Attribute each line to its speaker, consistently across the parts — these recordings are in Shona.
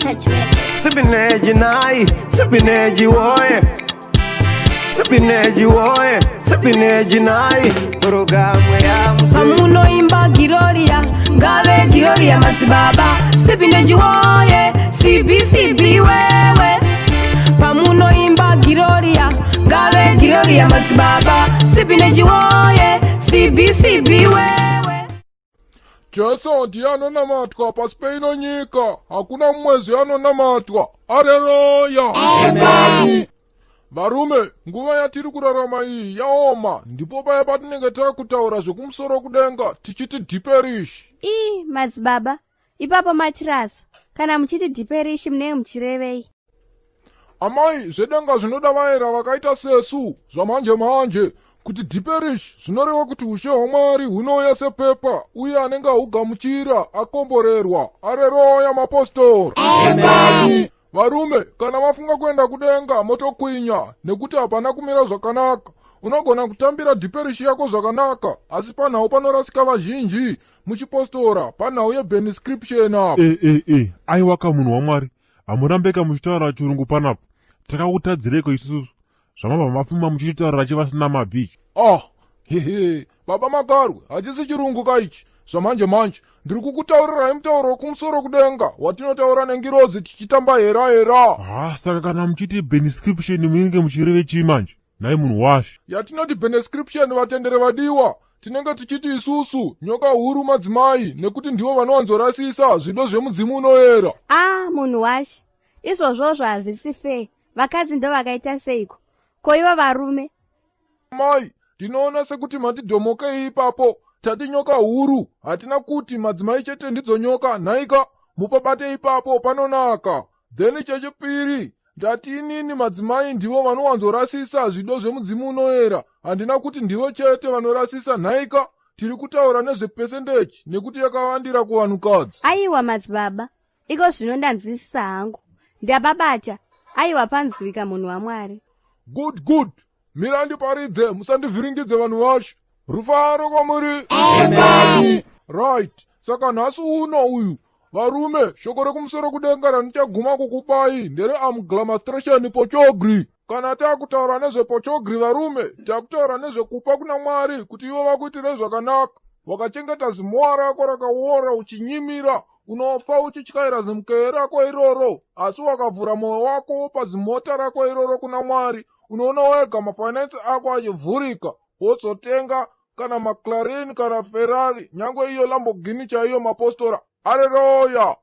Speaker 1: Touch Records.
Speaker 2: Sipineji nai, sipineji woye. Sipineji woye, sipineji nai. Programu ya
Speaker 3: Pamunoimba Giroria, ngave Giroria madzibaba Sipineji woye, CBCB wewe. Pamunoimba Giroria, ngave Giroria madzibaba Sipineji woye, CBCB wewe.
Speaker 4: Jesu ndiye anonamatwa pasi peino nyika, hakuna mumwezve anonamatwa. Areroya! Varume, nguva yatiri kurarama iyi yaoma, ndipo paya patinenge takutaura zvekumusoro kudenga tichiti dhiperishi.
Speaker 5: Ii madzibaba, ipapo matirasa. Kana muchiti dhiperishi munenge muchirevei?
Speaker 4: Amai, zvedenga zvinoda vaera vakaita sesu zvamanje manje. Kuti dhiperishi zvinoreva kuti ushe hwaMwari hunouya sepepa uye anenge ahugamuchira akomborerwa. Areroya mapostora. Varume, kana mafunga kuenda kudenga motokwinya nekuti hapana kumira zvakanaka. Unogona kutambira dhiperishi yako zvakanaka, asi panhau panorasika vazhinji muchipostora panhau yebeniscription apa.
Speaker 6: E e e, aiwaka munhu waMwari, hamurambeka muchitaura chirungu panapa. Takakutadzireiko isusu zvamabva mafuma muchititaurira chevasina mabvi ichi?
Speaker 4: Ah, hehe, baba Makarwe, hachisi chirungu ka ichi zvamanje manje. Ndiri kukutaurirai mutauro wekumusoro kudenga watinotaura nengirozi tichitamba hera hera.
Speaker 6: Ha, saka kana muchiti beniscription munenge muchireve chii manje? Nhai munhu washe.
Speaker 4: Yatinoti benescription vatendere vadiwa, tinenge tichiti isusu nyoka huru madzimai nekuti ndivo vanowanzorasisa zvido zvemudzimu unoyera.
Speaker 5: Ah, munhu washe, izvozvozvo hazvisi fair. Vakadzi ndo vakaita seiko? Ko ivo varume?
Speaker 4: Mai, ndinoona sekuti matidhomokei ipapo. Tati nyoka huru, hatina kuti madzimai chete ndidzo nyoka, nhaika? Mupabate ipapo panonaka. Then chechipiri, ndati inini madzimai ndivo vanowanzorasisa zvido zvemudzimu unoyera. Handina kuti ndivo chete vanorasisa, nhaika? Tiri kutaura nezvepesendeji nekuti yakawandira kuvanhukadzi.
Speaker 5: Aiwa madzibaba, iko zvino ndanzwisisa hangu. Ndababata. Aiwa panzwika munhu waMwari.
Speaker 4: Good good. Mira ndiparidze, musandivhiringidze vanhu vashe. Rufaro kwamuri. Amen. Right. Saka nhasi uno uyu varume, shoko rekumusoro kudenga randichaguma kukupai ndere amglamastration pochogri. Kana takutaura nezvepochogri varume, takutaura nezvekupa kuna Mwari kuti ivo vakuitirei zvakanaka. Wakachengeta zimowa rako rakawora uchinyimira, unofa uchityaira zimukeye rako iroro, asi wakavhura mwoyo wako wopa zimota rako iroro kuna Mwari, unoona wega mafinance ako achivhurika, wozotenga kana McLaren kana Ferrari, nyangwe iyo Lamborghini chaiyo mapostora. Areroya!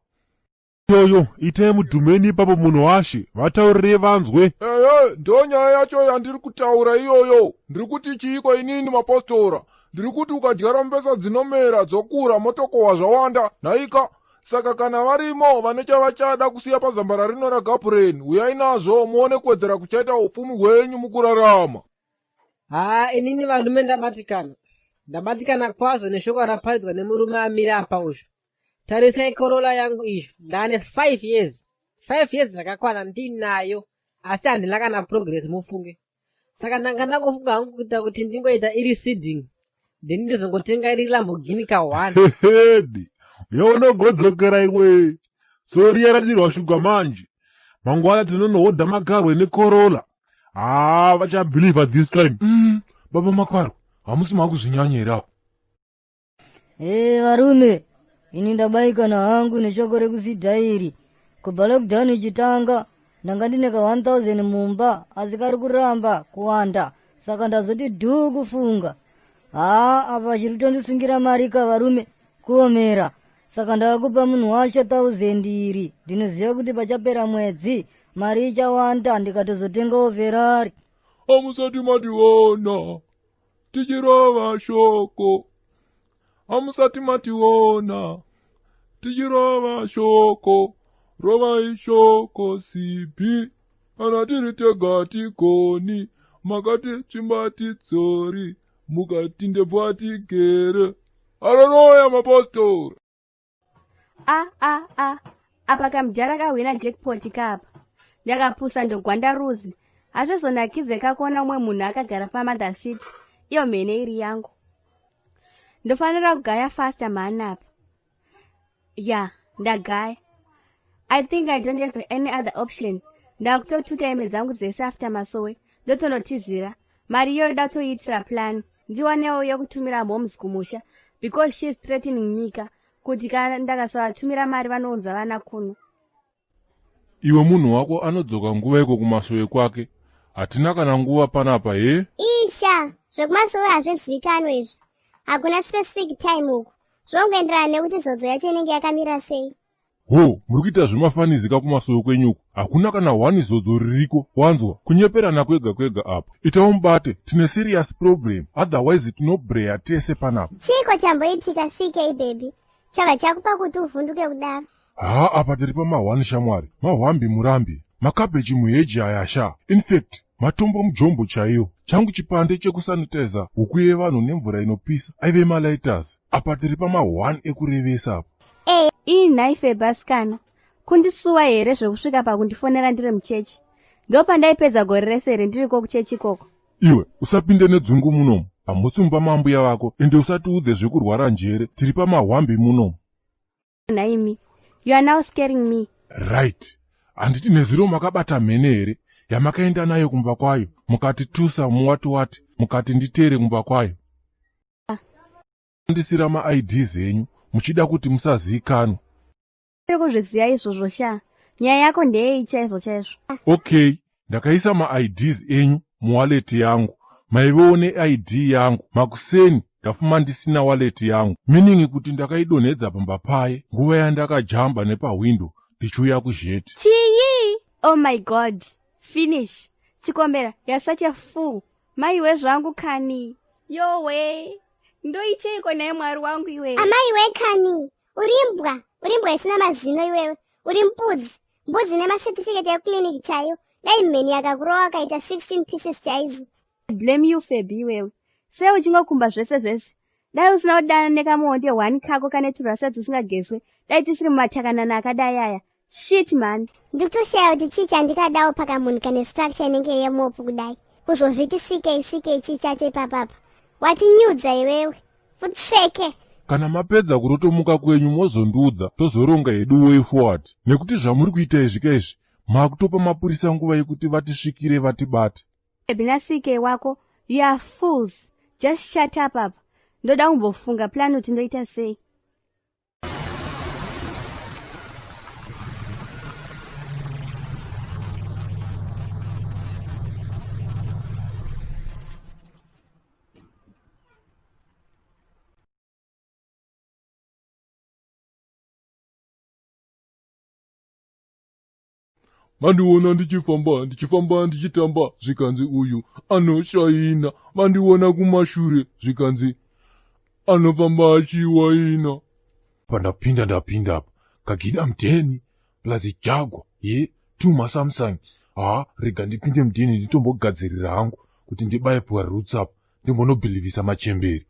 Speaker 6: Yoyo, itai mudhumeni ipapo munhu washe, vataurirei vanzwe.
Speaker 4: Ehe, ndo nyaya yacho yandiri kutaura iyoyo. Ndiri kuti chiiko inini mapostora? Ndiri kuti ukadyara mbesa dzinomera dzokura motokohwa zvawanda, nhaika? Saka kana varimo vane chavachada kusiya pazambara rino raGapureni, uyai nazvo muone kuwedzera kuchaita upfumi hwenyu mukurarama.
Speaker 7: Haa, inini varume ndabatikana. Ndabatikana kwazvo neshoko raparidzwa nemurume amira apa uyu. Tarisai Corolla yangu iyo, ndane 5 years. 5 years dzakakwana ndinayo, asi handina kana progress mufunge. Saka ndanga ndangofunga hangu kuita kuti ndingoita iri seeding, then ndizongotenga iri Lamborghini ka 1.
Speaker 6: Hedi, yaunogodzokera iwe. Sori yaradirwa shuga manje. Mangwana tinonohodha makarwe neCorolla. Haa, vachabelieve this time.
Speaker 4: Baba Makarwe, hamusi makuzvinyanya here apo?
Speaker 8: Ee varume, ini ndabaikana hangu neshoko rekusidha iri. Kubva lockdown ichitanga, ndanga ndine ka 1000 mumba, asi kari kuramba kuwanda, saka ndazoti dhuu kufunga. Haa, apa chiri kutondisungira mari ka varume, kuomera. Saka ndavakupa munhu wacho 1000 iri, ndinoziva kuti pachapera mwedzi, mari ichawanda ndikatozotengawo Ferrari.
Speaker 4: Hamusati mationa tichirova shoko, hamusati mationa tichirova shoko, rovai shoko sipi, kana tiri tega tigoni, makati tsvimba tidzori, mukati ndebvu tigere. Haleluya mapostori.
Speaker 5: A a a, apa kamudhara kahwina jackpot kapa. Ndakapusa ndogwanda ruzi. Hazvizonakidze kakuona umwe munhu akagara pamother city, iyo mhene iri yangu. Ndofanira kugaya faster mhani apa. Ya, ndagaya. I think I don't have any other option. Ndakutotuta hembe dzangu dzese after masowe ndotonotizira. Mari iyoyo ndatoiitira plan. Ndiwanewo yekutumira moms kumusha because she is threatening me ka kuti kana ndakasavatumira mari vanounza vana kuno.
Speaker 6: Iwe munhu wako anodzoka nguva iko kumasowe kwake. Hatina kana nguva panapa he?
Speaker 1: Isha, zvekumasowe hazvizivikanwe izvi. Hakuna specific time uku. Zvongoenderana nekuti zodzo yacho inenge yakamira sei.
Speaker 6: Ho, muri kuita zvemafanizika kumasowe kwenyu uku. Hakuna kana hwani zodzo ririko. Wanzwa? Kunyeperana kwega kwega apa. Itawo mubate, tine serious problem. Otherwise tinobreya tese panapa.
Speaker 1: Chiiko chamboitika CK baby? Chabva chakupa kuti uvhunduke kudaro.
Speaker 6: Haa apa tiri pamahwani shamwari. Mahwambi murambi. Makabheji muheji aya sha. Infact, matombo mujombo chaiyo. Changu chipande chekusanitizer huku yevanhu nemvura inopisa aive malighters. Apa tiri pamahwani ekurevesa apa.
Speaker 5: Eh, ii nhai Febasikana. Kundisuwa here zvekusvika pakundifonera ndiri muchechi? Ndopandaipedza gore rese here ndiriko kuchechi ikoko?
Speaker 6: Iwe usapinde nedzungu munomu. Hamusi mumba maambuya vako ende usatiudze zvekurwara njere. Tiri pamahwambi munomu.
Speaker 5: Nhaimi, you are now scaring me.
Speaker 6: Right. Handiti nezuro makabata mhene here yamakaenda nayo kumba kwayo mukati tusa muwati wati mukati nditere kumba kwayo. Ndisira maIDs enyu muchida kuti musaziikanwa.
Speaker 5: Tiri kuzviziva izvozvo sha. Nyaya yako ndeyei chaizvo chaizvo?
Speaker 6: Okay, ndakaisa maIDs enyu muwallet yangu. Maivewo neID yangu. Makuseni ndafuma ndisina wallet yangu. Meaning kuti ndakaidonhedza pamba paye nguva yandakajamba nepahwindo ndichiuya kuzheti.
Speaker 5: Chii? Oh my god. Finish. Chikombera, you're such a fool. Maiwe zvangu kani. Yowe. Ndoiteiko naye Mwari wangu iwe?
Speaker 1: Amaiwe kani. Uri mbwa, uri mbwa isina mazino iwewe. Uri mbudzi, mbudzi nemacertificate ekuclinic chaiyo. Dai mheni yakakurova wakaita 16 pieces chaidzo.
Speaker 5: Blame you Febi iwewe. Sei uchingokumba zvese zvese? Dai usina kudana nekamuonde one kako kane turasati usingageswe. Dai tisiri mumatakanana akadai aya. Shit man.
Speaker 1: Ndikutoshaya kuti chii chandikadawo pakamunhu kane structure inenge yemopu kudai. Kuzozviti svikei svikei chii chacho ipapapa. Watinyudza iwewe. Futseke.
Speaker 6: Kana mapedza kurotomuka kwenyu mozondiudza tozoronga hedu way forward nekuti zvamuri kuita izvi ka izvi makutopa mapurisa nguva yekuti vatisvikire vatibate.
Speaker 5: Bina CK wako you are fools. Just shut up apa. Ndoda kumbofunga plan kuti ndoita sei.
Speaker 4: Mandiona ndichifamba ndichifamba ndichitamba zvikanzi uyu anoshaina. Mandiona kumashure zvikanzi anofamba achiwaina.
Speaker 6: Pandapinda ndapinda apa kagida mudheni plus jagwa ye tuma Samsung. Ha rega ndipinde mudheni nditombogadzirira hangu kuti ndibaye paroots up ndimbonobhilivhisa machemberi.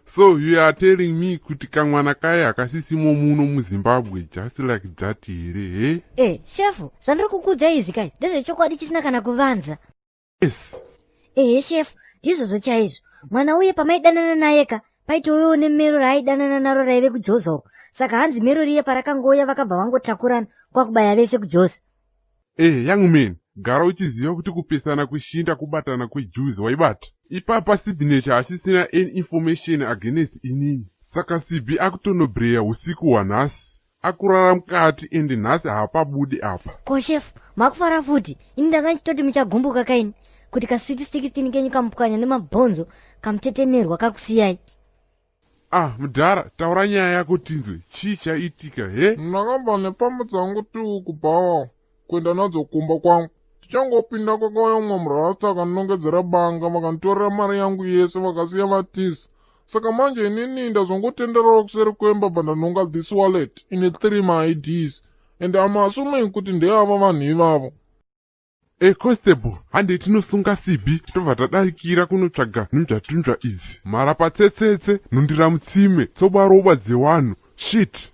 Speaker 9: So you are telling me kuti kamwana kaye hakasisimo muno muZimbabwe just like that here he?
Speaker 8: Eh, shefu, zvandiri kukuudza izvi kai ndezvechokwadi chisina kana kuvanza.
Speaker 9: Yes.
Speaker 8: Ehe shefu, ndizvozvo chaizvo. Mwana uye pamaidanana naye ka, paitouyawo nemero raaidanana naro raive kujoza uko. Saka hanzi mero riye parakangouya vakabva vangotakurana kwakubaya vese kujoza.
Speaker 9: Eh, young man, gara uchiziva kuti kupesana kweshinda kubatana kwejuzi waibata. Ipapa signature hachisina any information against inini. Saka Sibi akutonobreya husiku hwanhasi. Akurara mukati ende nhasi haapabudi apa.
Speaker 8: Ko shefu, makufara futi? Ini ndanga ndichitoti muchagumbuka kaini kuti kasweet 16 kenyu kamupwanya nemabhonzo kamutetenerwa kakusiyai.
Speaker 9: Ah, mudhara, taura nyaya yako tinzwe. Chii chaitika, he?
Speaker 4: Ndakabva nepfambi dzangu tuu kubhawa kuenda nadzo kumba kwangu. Tichangopinda kwakauya umwe murasta akanongedzera banga vakanditorera mari yangu yese vakasiya vatiza. Saka manje inini ndazongotenderawo kuseri kwemba bva ndanonga this wallet ine 3 maIDs and I'm assuming kuti ndeava vanhu ivavo.
Speaker 9: E constable, handei tinosunga Sibi tobva tadarikira kunotsvaga nhunzvatunzva idzi. Mharapatsetsetse, nhundiramutsime, tsobaroba dzewanhu. Shit!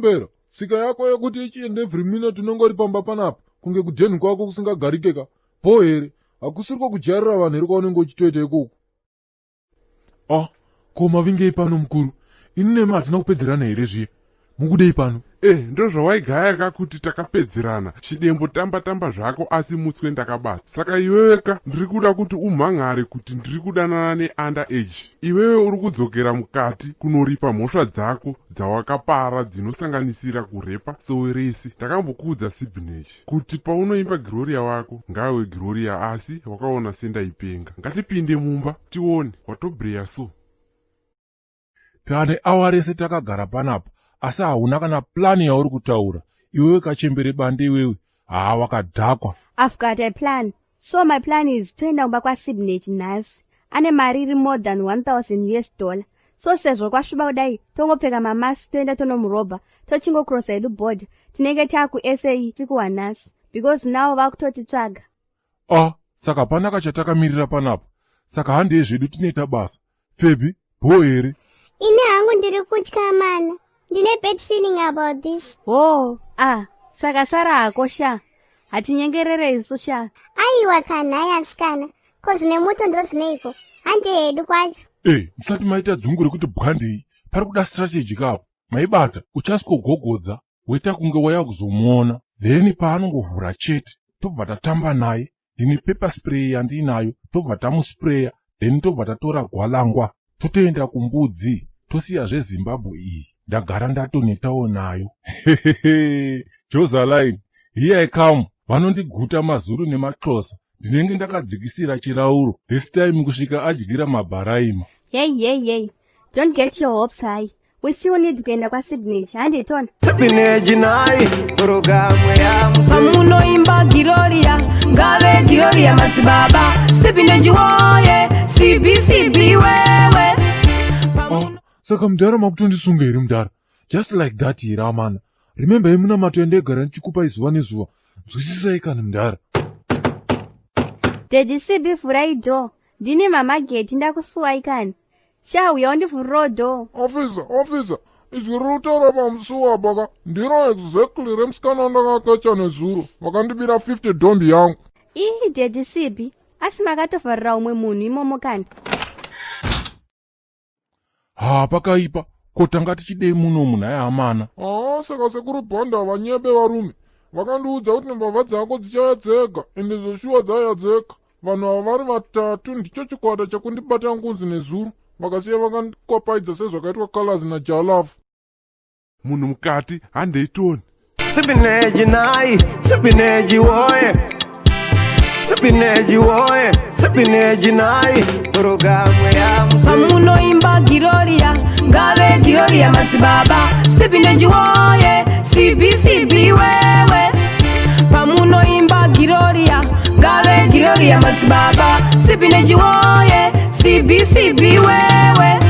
Speaker 4: Chembera, tsika yako yekuti each and every minute unenge uri pamba panapa kunge kudhenhi kwako kusingagarike ka bho here? Hakusiriko kujairira vanhu here kwaunenge uchitoita ikoko? Ah, ko mavingei pano mukuru? Ini nemi hatina kupedzerana here zviye? Mukudei pano?
Speaker 9: Eh, ndozvawaigaya ka kuti takapedzerana. Chidembo tamba tamba zvako asi muswe ndakabata. Saka iwewe ka ndiri kuda kuti umhan'are kuti ndiri kudanana neunder age. Iwewe uri kudzokera mukati kunoripa mhosva dzako dzawakapara dzinosanganisira kurepa soweresi. Ndakambokuudza Sibhinechi kuti paunoimba Gloria wako ngawe Gloria asi wakaona sendaipenga. Ngatipinde mumba tione watobreya so.
Speaker 6: Tane awa rese takagara panapa asi hauna kana plani yauri kutaura iwewe kachembere bande iwewe haa wakadhakwa.
Speaker 5: I've got a plan. So my plan is toenda kumba kwaSibnage nhasi. Ane mari iri more than 1000 US dollar. So sezvo kwasviba kudai tongopfeka mamasi toenda tonomurobha tochingokrosa hedu border tinenge taakuSA siku wanhasi because now vakutotitsvaga.
Speaker 6: Ah, saka hapana kachatakamirira panapa. Saka handei zvedu tinoita basa. Febi, bho here?
Speaker 1: Ini hangu ndiri kutya mana. Ndine bad feeling about this.
Speaker 5: Oh, ah, saka sara hako sha. Hatinyengerere isu sha.
Speaker 1: Aiwa kanhai asikana. Ko zvine muto ndozvineiko? Hande hedu kwacho.
Speaker 6: Eh, musati maita dzungu rekuti bwandei. Pari kuda strategy kapo. Maibata, uchasikogogodza woita kunge wauya kuzomuona then paanongovhura chete tobva tatamba naye. Ndine pepper spray yandiinayo, tobva tamuspreya then tobva tatora gwalangwa totoenda kumbudzi tosiya zveZimbabwe iyi. Ndagara ndatonetawo nayo. Josaline, here I come. Vanondiguta maZulu nemaXhosa. Ndinenge ndakadzikisira chirauro this time kusvika adyira mabharaima.
Speaker 5: Hey, hey, hey. Don't get your hopes high. We still need kuenda kwaSignature. Hande tona.
Speaker 2: Sipineji nai Programu ya
Speaker 3: Pamunoimba Gloria, ngave Gloria madzibaba. Sipineji woye, CBCB wewe.
Speaker 4: Ah, saka mudhara makutondisunga here mudhara? Just like that here amana. Remember yemunamato yandegara ndichikupai zuva nezuva. Nzwisisai kani mudhara.
Speaker 5: Daddy CB vhurai door. Ndini mama Geti ndakusuwai kani. Sha uya undivhurirawo door.
Speaker 4: Officer, officer, izwi riri kutaura pamusuwo apa ka ndiro exactly remusikana wandakakacha nezuro vakandibira 50 dhombi yangu.
Speaker 5: Ii Daddy CB, asi makatovharira umwe munhu imomo kani.
Speaker 6: Ha, pakaipa. Ko tanga tichidei muno munhu amana?
Speaker 4: Haa, saka sekuru Bhanda vanyebe varume. Vakandiudza kuti mbavha dzako dzichauya dzega, ende zveshuwa dzauya dzega. Vanhu ava vari vatatu ndicho chikwata chekundibata ngunzi nezuro. Vakasiya vakandikwapaidza sezvakaitwa Colors naJalafu.
Speaker 9: Munhu mukati handei toni.
Speaker 2: Sipineji nai Sipineji woye Sipineji woye Sipineji nai Programu ya
Speaker 3: Pamunoimba Gloria, ngave Gloria madzibaba. Sipineji woye, CBCB wewe. Pamunoimba Gloria, ngave Gloria madzibaba. Sipineji woye, CBCB wewe.